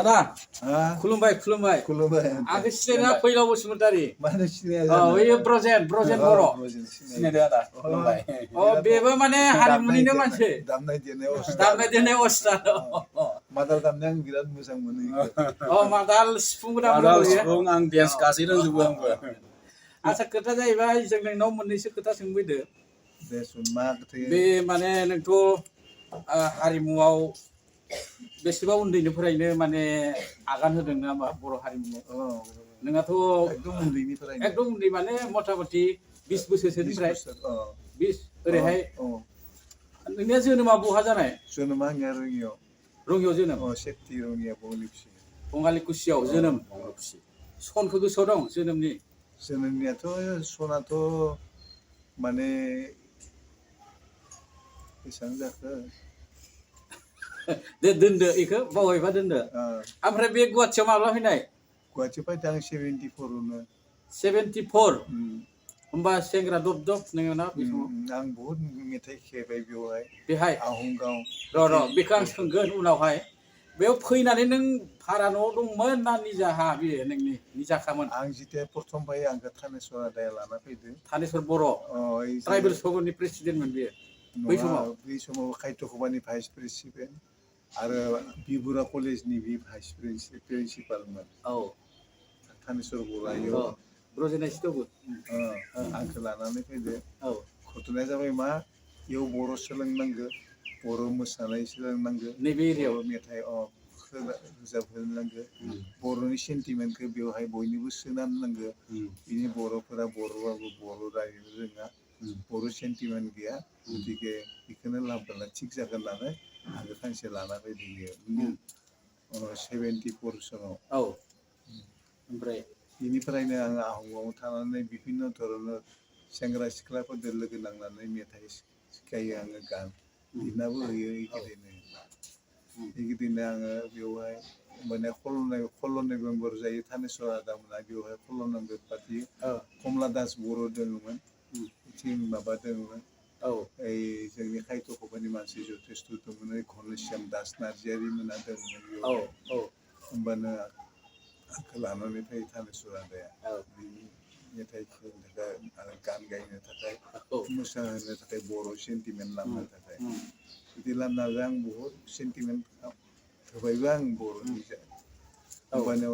आदा खुलुमबाय खुलुमबाय खुलुमबाय आंखौ सिनायना फैलाव बसुमतारी माने सिनाया बैयो ब्रजेन बर' सिनायदों आदा खुलुमबाय बेबो माने हारिमुनिनो मानसि दामनाय देनाय अस्ताद मादाल दामनाय आं बिराद मोजां मोनो मादाल सिफुंबो दामनो सिफुं आं डेन्स गासै रोंजोबो आंबो आच्छा खोथा जाहैबाय जों नोंनाव मोननैसो खोथा सोंफैदो दे सुन मा खोथा बे माने नोंथ' हारिमुआव बेसेबा उन्दैनिफ्रायनो माने आगान होदों ना होमबा बर' हारिमुआव नोंहाथ' एकदम उन्दै माने मथा मथि 20 बोसोरसोनिफ्राय 20 ओरैहाय नोंनिया जोनोमा बहा जानाय जोनोमा आंनिया रङियाव जोनोम सेथि रङिया बङालिकुसियाव जोनोम सनखौ गोसोआव दं जोनोमनियाथ' सनाथ' माने बेसेबां जाखो दे दोनदो इखौ बावहायबा दोनदो ओमफ्राय बे गुवाहाटियाव माब्ला फैनाय गुवाहाटियाव फैदों आं 74आवनो 74 होमबा सेंग्रा दब नोङो ना बे समाव आं बहुत मेथाइ खेबाय बेहाय आहंगाव र' बेखौ आं सोंगोन उनावहाय बेयाव फैनानै नों भारा न'आव दंमोन ना निजाहा बेयो नोंनि निजाखामोन आं जितिया प्रथम फाय आंखौ थानेस्वर आदाया लाना फैदों थानेस्वर बर' ट्राइबेल सभानि प्रेसिडेन्टमोन बेयो बै समाव खायथ' सभानि भाइस प्रेसिडेन्ट आरो बिबुरा कलेजनि बि भाइस प्रिन्सिपालमोन थानेस्वर बर'आ ब्रजेनायसोदोंबो आंखौ लानानै फैदो घटनाया जाबाय मा इयाव बर' सोलोंनांगौ बर' मोसानाय सोलोंनांगौ नैबे एरियायाव मेथाइ रोजाबहोनांगौ बर'नि सेन्टिमेन्टखौ बेवहाय बयनोबो सोनानै नांगौ बिनि बर'फोरा बर'बाबो बर' रायज्लायनो रोङा बर' सेन्टिमेन्ट गैया गतिके बेखौनो लाबोला थिग जागोन होननानै आङो सानसे लाना फैदों 74 सनाव ओमफ्राय बेनिफ्रायनो आङो आहंआव थानानै बिभिन्न धरनर सेंग्रा सिख्लाफोरजों लोगो नांनानै मेथाइ सिखायो आङो गान लिरनाबो होयो एगिदिनो आङो बेवहाय माने खल्ल' नभेम्बर जायो थानेस्वर आदामोना बेवहाय खल्ल' नभेम्बर फाथियो कमला दास बर' दङमोन बिथिं माबा दङमोन जोंनि खायथ' सभानि मानसि जथेस्थ' दंमोन घनश्याम दास नार्जारि मोना दङमोन बेवहाय होमबानो आंखौ लानानै फैयो थानेस्वर आदाया मेथाइ खननो थाखाय आरो गान गायनो थाखाय मोसाहोनो थाखाय बर' सेन्टिमेन्ट लाबोनो थाखाय बिदि लाबोनानै आं बहुद सेन्टिमेन्ट होबायबो आं बर'नि होमबानो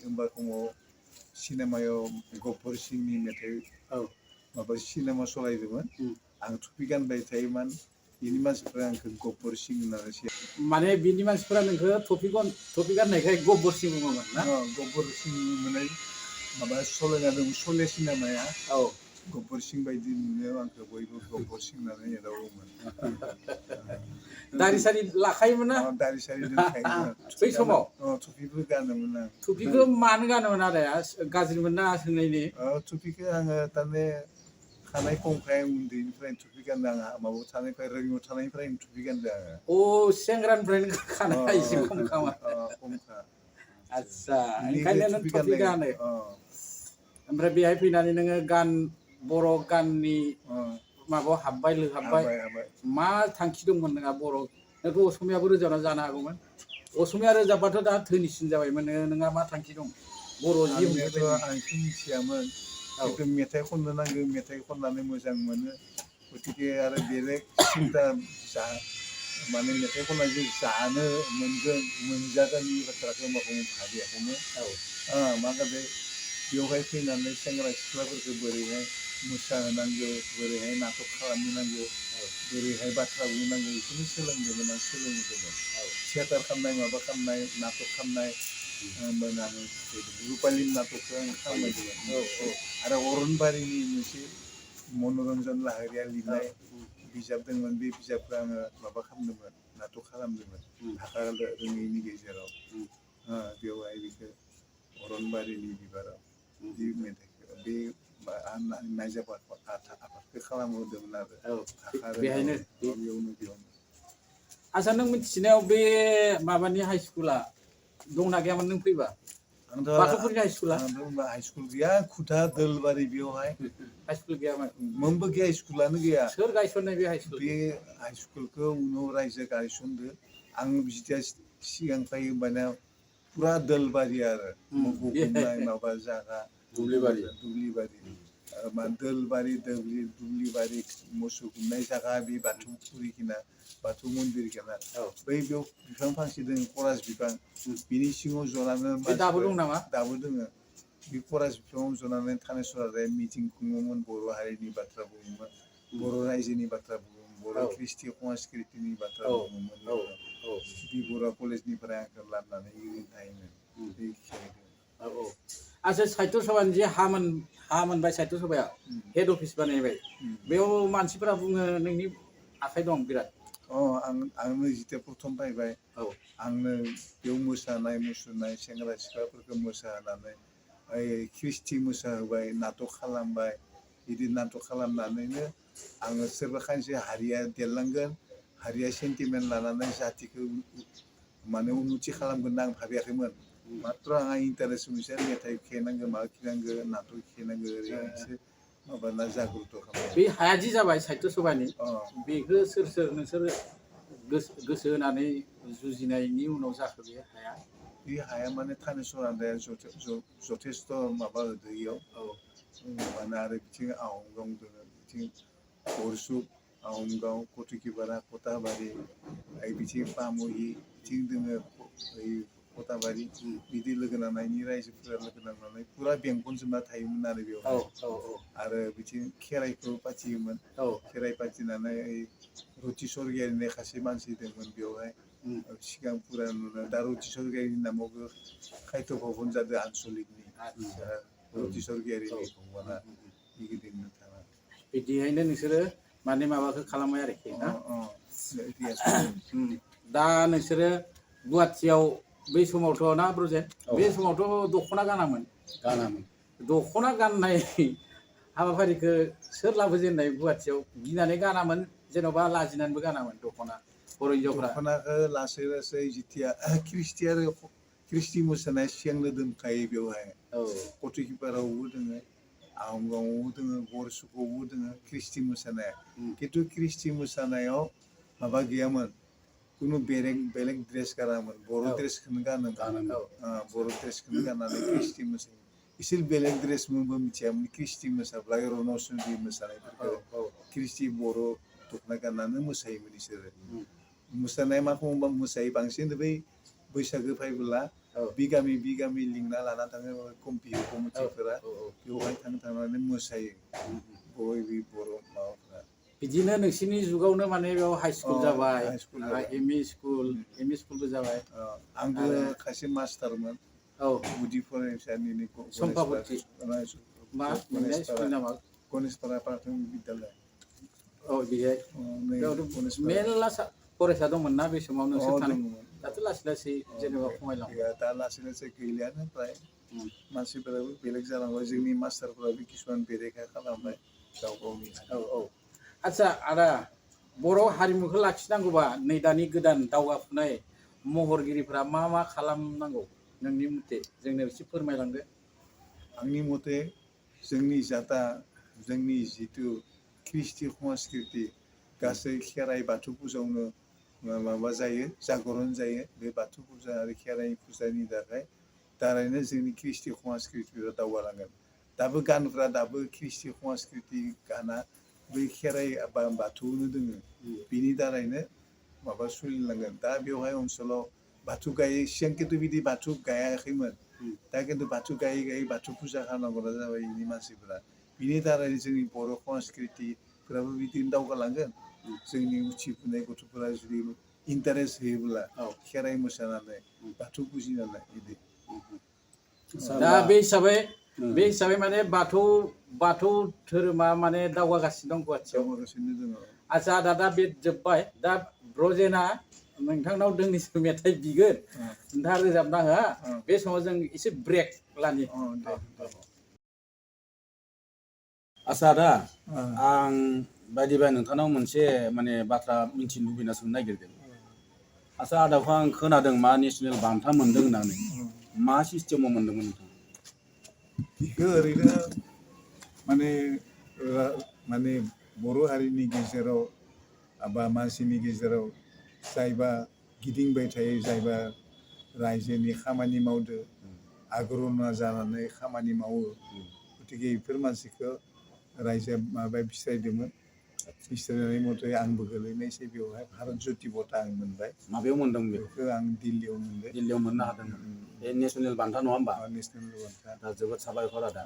होमबा समाव सिनेमायाव गब्बर सिंनि मेथाइ माबा सिनेमा सलायदोंमोन आं टुपि गानबाय थायोमोन बिनि मानसिफ्रा आंखौ गब्बर सिं होननानै माने बिनि मानसिफ्रा नोंखौ टपि गाननायखाय गब्बर सिं बुङोमोन ना गब्बर सिं मोननाय माबा सलायना दं सले सिनेमाया गब्बर सिं बायदि नुनो आंखौ बयबो गब्बर सिं होननानै एदावोमोन दारि सारि लाखायोमोन ना दारि सारि दोनखायोमोन बै समाव टुपिबो गानोमोन आं टुपिखौ मानो गानोमोन आदाया गाज्रिमोन ना सोंनायनि टुपिखौ आङो थारमाने खानाय खमखाय उन्दैनिफ्रायनो टुपि गानदों आंहा माबायाव थानायनिफ्राय रोङियाव थानायनिफ्रायनो टुपि गानदों आङो सेंग्रानिफ्रायनो खानाया एसे खमखा आच्छा ओंखायनो नों टुपि गानो ओमफ्राय बेहाय फैनानै नोङो बर' गाननि माबायाव हाबबाय मा थांखि दंमोन नोंहा बर' नोंथ' असमियाबो रोजाबना जानो हागौमोन असमिया रोजाबबाथ' दा धोनिसिन जाबायमोन नोंहा मा थांखि दं बर' जि आंथ' मिथियामोन खिन्थु मेथाइ खननो नांगौ मेथाइ खननानै मोजां मोनो गतिके आरो बेलेग सिन्था माने मेथाइ खननानै जानो मोनजागोननि बाथ्राखौ माखौ भाबियाखैमोन मा जादों बेवहाय फैनानै सेंग्रा सिख्लाफोरखौ बोरैहाय मोसाहोनांगौ बोरैहाय नाटक खालामनो नांगौ बोरैहाय बाथ्रा बुंनांगौ बेखौनो सोलोंदोंमोन आं सोलोंदोंमोन थियेटार खालामनाय माबा खालामनाय नाटक खालामनाय होमबानो आङो रुपालि नाटकखौ आं खालामदोंमोन आरो अरनबारिनि मोनसे मनरन्जन लाहारिया लिरनाय बिजाब दंमोन बे बिजाबखौ आङो माबा खालामदोंमोन नाटक खालामदोंमोन भाषा रोङैनि गेजेराव बेवहाय बेखौ अरनबारिनि बिबाराव बे मेथाइखौ बे नायजाब आफादखौ खालामहोदोंमोन आरो बेहायनो बेयावनो आच्छा नों मिथिनायाव बे माबानि हाइ स्कुला दंना गैयामोन नों फैबा बाथौफुरिनि हाइ स्कुला हाइ स्कुल गैया खुथा दोलबारि बेवहाय हाइ स्कुल गैयामोन मोनबो गैया स्कुलानो गैया सोर गायसननाय बे हाइ स्कुल बे हाइ स्कुलखौ उनाव रायजो गायसनदो आं जितिया सिगां फैयो होमबाना पुरा दोलबारि आरो मोखौ गुमनाय माबा जागा दुब्लिबारि मा दोलबारि दुब्लिबारि मोसौ गुमनाय जागा बे बाथौ फुरिखिना बाथौ मन्दिर खिना बै बेयाव बिफां फांसे दङ करास बिफां बिनि सिङाव जनानै दाबो दं नामा? दाबो दोङो बे करास बिफाङाव जनानै थानाय सराजाया मिटिं खुङोमोन बर' हारिनि बाथ्रा बुङोमोन बर' रायजोनि बाथ्रा बुङोमोन बर' कृष्टि संस्कृतिनि बाथ्रा बुङोमोन बि बर' कलेजनिफ्राय आंखौ लाबोनानै ओरैनो थायोमोन आच्छा साहित्य सभानि जे हा मोनबाय साहित्य सभाया हेड अफिस बानायबाय बेयाव मानसिफोरा बुङो नोंनि आखाइ दं बिराद आंनो जिथिया प्रथम फैबाय आंनो बेयाव मोसानाय मुसुरनाय सेंग्रा सिख्लाफोरखौ मोसाहोनानै ख्रिस्टि मोसाहोबाय नाटक खालामबाय बिदि नाटक खालामनानैनो आङो सोरबा खायसे हारिया देरलांगोन हारिया सेन्टिमेन्ट लानानै जातिखौ माने उन्नति खालामगोन आं भाबियाखैमोन मात्र आंहा इन्टारेस्ट मोनसे मेथाइ खेनांगौ माबा खेनांगौ नाटक खेनांगौ ओरैसो माबाना जाग्रत खालामबाय बे हाया जि जाबाय साहित्य सभानि बेखौ सोर नोंसोर गोसो होनानै जुजिनायनि उनाव जाखो बे हाया बे हाया माने थानेश्वर आदाया जथेस्थ माबा होदो इयाव माने आरो बिथिं आहमगाव दङ बिथिं हरसुक आहमगाव कटुकिपारा खथाबारि बिथिं पामुहि बिथिं दोङो खथाबारि बिदि लोगो नांनायनि रायजोफोरा लोगो नांनानै पुरा बेंखनजोबना थायोमोन आरो बेवहाय आरो बिथिं खेराइखौ फाथियोमोन खेराइ फाथिनानै रुथि सरगियारि होननाय सासे मानसि दंमोन बेवहाय सिगां पुरा नुनो दा रुथि सरगियारिनि नामावबो खायथ' भबन जादों आनसलिकनि रुथि सरगियारिनि भबना गिदिरनो थाङा बिदिहायनो नोंसोरो माने माबाखौ खालामबाय आरोखि ना दा नोंसोरो गुवाहाटियाव बै समावथ' ना ब्रजे बे समावथ' दख'ना गानामोन दख'ना गाननाय हाबाफारिखौ सोर लाबोजेननाय गुवाहाटियाव गिनानै गानामोन जेन'बा लाजिनानैबो गानामोन दख'ना बर' हिन्जावफ्रा दख'नाखौ लासै लासै जिथिया ख्रिस्टि मोसानाय सिगांनो दोनखायो बेवहाय कटुकिपारावबो दोङो आहमगावआवबो दोङो गरसुकआवबो दोङो ख्रिस्टि मोसानाया खिन्थु ख्रिस्टि मोसानायाव माबा गैयामोन कुनु बेलेग ड्रेस गानामोन बर' ड्रेसखौनो गानोमोन बर' ड्रेसखौनो गाननानै ख्रिस्टि मोसायो इसोर बेलेग ड्रेस मोनबो मिथियामोन ख्रिस्टि मोसाब्ला रनसुन्द्रि मोसानायफोरखौ ख्रिस्टि बर' दख'ना गाननानै मोसायोमोन इसोरो मोसानाय मा खालामोबा मोसायो बांसिन बै बैसागो फैबोला बि गामि लिंना लाना थाङो कमिटिफोरा बेवहाय थांनानै मोसायो बयबो बर' माबाफोरा बिदिनो नोंसिनि जुगावनो माने बेयाव हाइ स्कुल जाबाय एम इ स्कुलबो जाबाय आंबो खायसे मास्टारमोन गुदि फरायसालिनि सम्पाबति मा स्कुलनि नामा गणेशपारा प्राथमिक बिद्यालय बेहाय मेरला फरायसा दंमोन ना बे समाव नोंसोर थानाय दाथ' लासै लासै जेनेबा खमायलांबाय दा लासै लासै गैलियानो फ्राय मानसिफोराबो बेलेग जालांबाय जोंनि मास्टारफोराबो किसुमान बेरेखा खालामबाय गाव गावनि आच्छा आदा बर' हारिमुखौ लाखिनांगौबा नै दानि गोदान दावगाफुनाय महरगिरिफ्रा मा खालामनांगौ नोंनि मथे जोंनो एसे फोरमायलांदो आंनि मथे जोंनि जाता जोंनि जिथु ख्रिस्टि संस्कृति गासै खेराइ बाथौ फुजायावनो माबा जायो जागरण जायो बे बाथौ फुजा आरो खेराइ फुजानि दारैनो जोंनि ख्रिस्टि संस्कृतिया दावगालांगोन दाबो गानफ्रा दाबो ख्रिस्टि संस्कृति गाना बै खेराइ बाथौआवनो दोङो बिनि दारैनो माबा सोलिलांगोन दा बेवहाय ओनसोलाव बाथौ गायै सिगां खिन्थु बिदि बाथौ गायाखैमोन दा खिन्थु बाथौ गायै बाथौ फुजा खालामनांगौ जाबाय इनि मानसिफोरा बिनि दारैनो जोंनि बर' संस्कृतिफोराबो बिदिनो दावगालांगोन जोंनि उथिफुनाय गथ'फोरा जुदि इन्टारेस्ट होयोब्ला खेराइ मोसानानै बाथौ फुजिनानै बिदि दा बे हिसाबै माने बाथौ धोरोमा माने दावगागासिनो दं गुवाहाटियाव आच्छा दा बे जोब्बाय दा ब्रजेना नोंथांनाव दोंनैसो मेथाइ बिगोन नोंथाङा रोजाबनाङा बे समाव जों एसे ब्रेक लानि आच्छा दा आं बायदिबा नोंथांनाव मोनसे माने बाथ्रा मिथिनो लुबैना सोंनो नागिरदों आच्छा आदाखौ आं खोनादों मा नेसनेल बान्था मोनदों होननानै मा सिस्टेमाव मोनदोंमोन नोंथां बेखौ ओरैनो माने बर' हारिनि गेजेराव बा मानसिनि गेजेराव जायबा गिदिंबाय थायो जायबा रायजोनि खामानि मावदो आग्रना जानानै खामानि मावो गतिके बेफोर मानसिखौ रायजोआ माबा बिसायदोंमोन बिसायनाय मथे आंबो गोलैनायसै बेवहाय भारत ज्योति बटा आं मोनबाय माबायाव मोनदों बेखौ बेखौ आं दिल्लीयाव मोनदों दिल्लीयाव मोननो हादोंमोन बे नेसनेल बान्था नङा होमबा नेसनेल बान्था दा जोबोद साबायखर आदा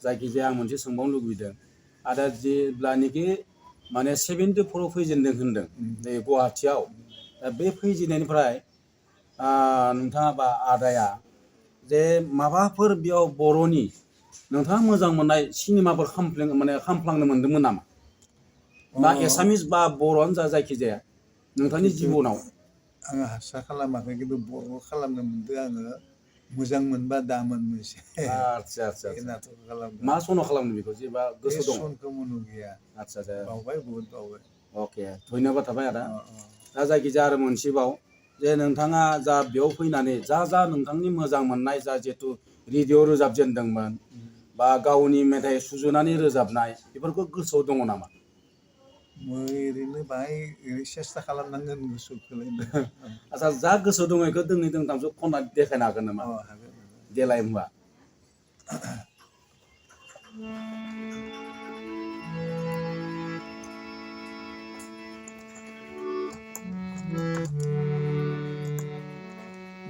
जायखिजाया आं मोनसे सोंबावनो लुबैदों आदा जेब्लानोखि माने 74 फैजेनदों होनदों बे गुवाहाटियाव दा बे फैजेननायनिफ्राय नोंथाङा बा आदाया जे माबाफोर बेयाव बर'नि नोंथाङा मोजां मोननाय सिनेमाफोर खामफ्लांनो मोन्दोंमोन नामा ना एसामिस बा बर'आनो जा जायखिजाया नोंथांनि जिबनाव आङो हारसा खालामाखै खिन्थु बर' खालामनो मोनदों आङो मोजां मोनबा दामोन मोनसे आच्छा आच्छा नाटक खालामदों मा सनाव खालामनो बेखौ जेबा गोसो दं सनखौ मनु गैया आच्छा बावबाय बहुद बावबाय अके धन्यबाद थाबाय आदा दा जायखिजाया आरो मोनसेबाव जे नोंथाङा जा बेयाव फैनानै जा नोंथांनि मोजां मोननाय जा जिहेतु रेडिअ रोजाबजेनदोंमोन बा गावनि मेथाइ सुजुनानै रोजाबनाय बेफोरखौ गोसोआव दङ नामा ओरैनो बाहाय सेस्था खालामनांगोन गोसोखौलाय आच्छा जा गोसोआव दङ बेखौ दोंनै दोंथामसो खनना देखायनो हागोन नामा हागोन देलाय होमबा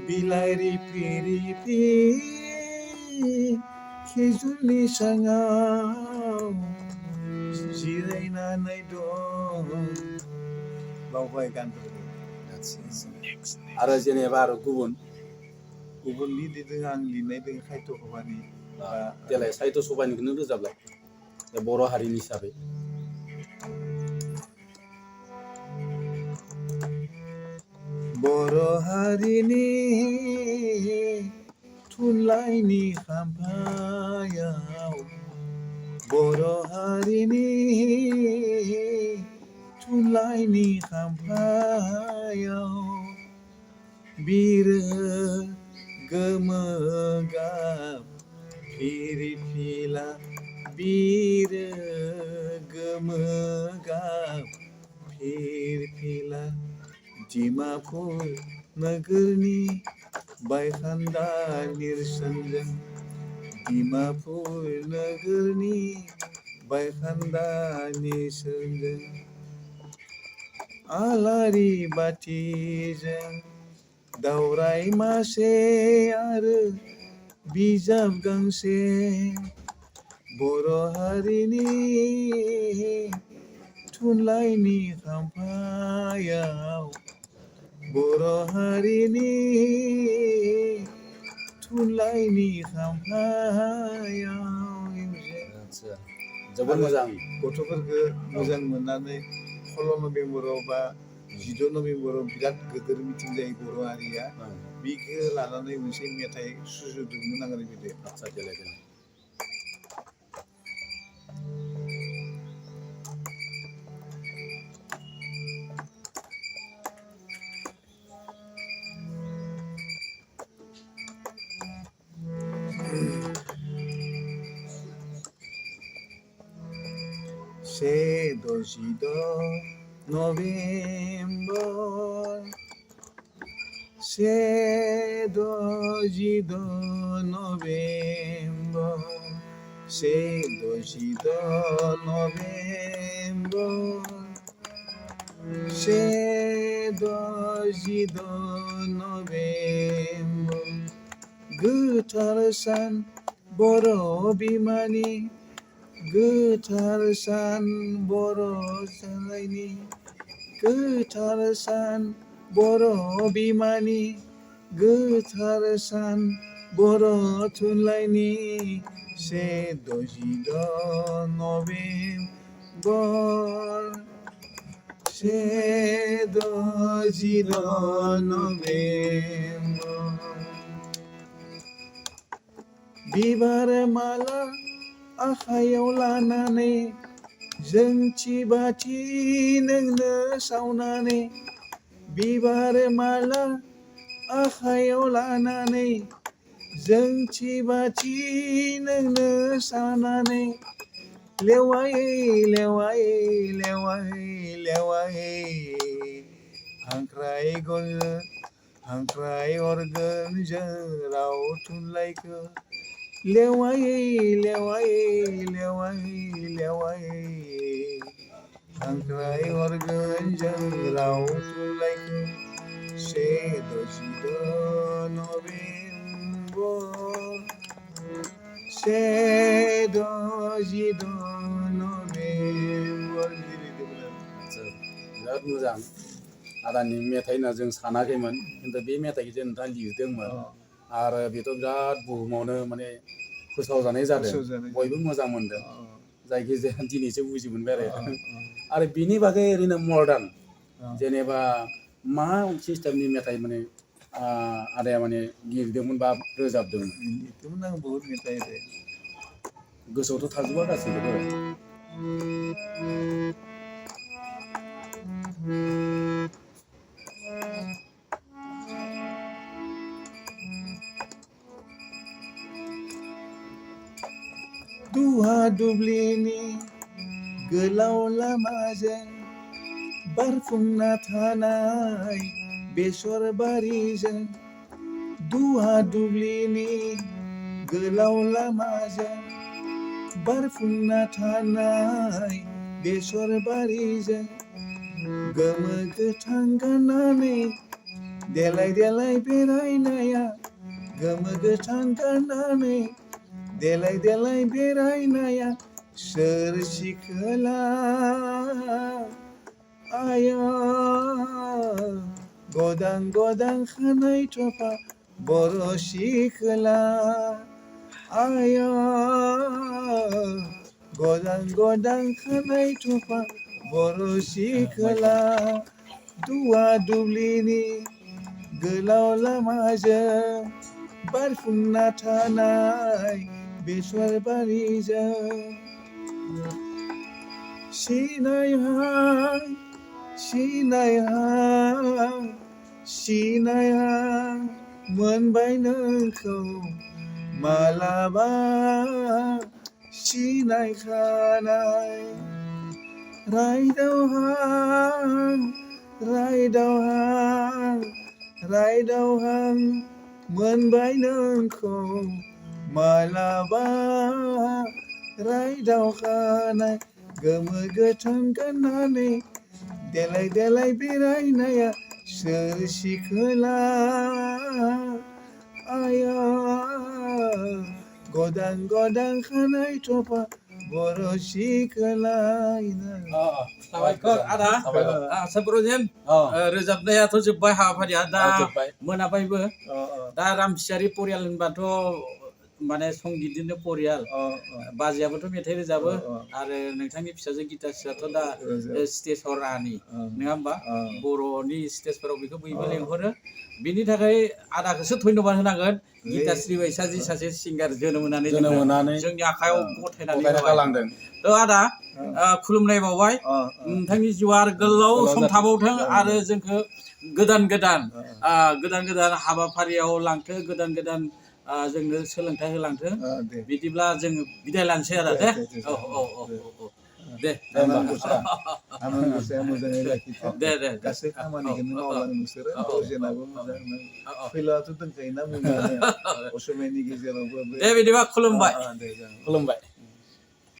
बिलाइ रिपि रिपि खेजुरनि साङाव जिरायनानै दं बावबाय गानफोरखौ आरो जेनेबा आरो गुबुन लिरदों आं लिरनाय दं खायथ' खबानि देलाय साहित्य सभानिखौनो रोजाबलाय बर' हारिनि हिसाबै बर' हारिनि थुनलाइनि खाम्फायाव बर' हारिनि थुनलाइनि खाम्फायाव बिरो गोमो गाब फिरफिला बिरो गोमो गाब फिरफिला डिमापुर नोगोरनि बायखोन्दा नेरसोनजों डिमापुर नोगोरनि बायखोन्दा नेरसोनजों आलारि बाथिजों दावराय मासे आरो बिजाब गांसे बर' हारिनि थुनलाइनि खाम्फायाव बर' हारिनि थुनलाइनि खाम्फायाव जोबोद मोजां गथ'फोरखौ मोजां मोननानै 16 नभेम्बराव बा 16 नभेम्बराव बिराद गिदिर मिटिं जायो बर' हारिया बेखौ लानानै मोनसे मेथाइ सुजुदोंमोन आं ओरैबायदि आच्छा देलाय देलाय से 16 नभेम्बर से 16 नभेम्बर से 16 नभेम्बर से 16 नभेम्बर गोथार सान बर' बिमानि गोथार सान बर' जानायनि गोथार सान बर' बिमानि गोथार सान बर' थुनलाइनि से 16 नभेम्बर से 16 नभेम्बर बिबार माला आखायाव लानानै जोंथि बाथि नोंनो सावनानै बिबार माला आखायाव लानानै जोंथि बाथि नोंनो सावनानै लेवायै लेवायै लेवायै लेवायै हांख्राय हरगोन जों राव थुनलाइखौ लेवायै लेवायै लेवायै लेवायै हांख्राय हरगोन जों राव थुनलाइखौ 16 नभेम्बर 16 नभेम्बर बिराद मोजां आदानि मेथाइ होनना जों सानाखैमोन खिन्थु बे मेथाइखौ जों नोंथाङा लिरदोंमोन आरो बेथ' बिराद बुहुमावनो माने फोसावजानाय जादों बयबो मोजां मोनदों जायखिजाया दिनैसो बुजि मोनबाय आरो बिनि बागै ओरैनो मडार्न जेनेबा मा सिस्टेमनि मेथाइ माने आदाया माने लिरदोंमोन बा रोजाबदोंमोन लिरदोंमोन आं बहुत मेथाइ गोसोआवथ' थाजोबा गासैखौबो दुहा दुब्लिनि गोलाव लामाजों बारफुंना थानाय बेसर बारिजों दुहा दुब्लिनि गोलाव लामाजों बारफुंना थानाय बेसर बारिजों गोमो गोथां गाननानै देलाय देलाय बेरायनाया गोमो गोथां गाननानै देलाय देलाय बेरायनाया सोर सिखोला आया गदां गदां खानाय थफा बर' सिखोला आया गदां गदां खानाय थफा बर' सिखोला दुआ दुब्लिनि गोलाव लामाजों बारफुंना थानाय बेसर बारिजों सिनायहां सिनायहां सिनायहां मोनबाय नोंखौ मालाबा सिनायखानाय रायदावहां रायदावहां रायदावहां मोनबाय नोंखौ मालाबा रायदावखानाय गोमो गोथां गाननानै देलाय देलाय बेरायनाया सोर सिखोला आया गदां गदां खानाय थफा बर' सिखोला साबायखर आदा साब्रजेन रोजाबनायाथ' जोब्बाय हाबाफारिया दा मोनाबायबो दा रामसियारि परियाल होनबाथ' माने संगितनिनो परियाल बाजैयाबोथ' मेथाइ रोजाबो आरो नोंथांनि फिसाजो गितास्रियाथ' दा स्टेजाव रानि नङा होमबा बर'नि स्टेजफोराव बेखौ बयबो लेंहरो बिनि थाखाय आदाखौसो धन्यबाद होनांगोन गितास्रि बायसा जि सासे सिंगार जोनोम होनानै जोंनि आखायाव गथायनानै गालांदों थ' आदा खुलुमनाय बावबाय नोंथांनि जिउआ आरो गोलाव सम थाबावथों आरो जोंखौ गोदान गोदान हाबाफारियाव लांथो गोदान गोदान जोंनो सोलोंथाइ होलांथों बिदिब्ला जों बिदाय लानोसै आरो दे दे आनान गसाया मोजाङै लाखिथों दे गासै खामानिखौनो मावलां नोंसोरो जेनाबो मोजां फैलावाथ' दोनखायोना मोजाङानो असमियानि गेजेरावबो दे बिदिबा खुलुमबाय खुलुमबाय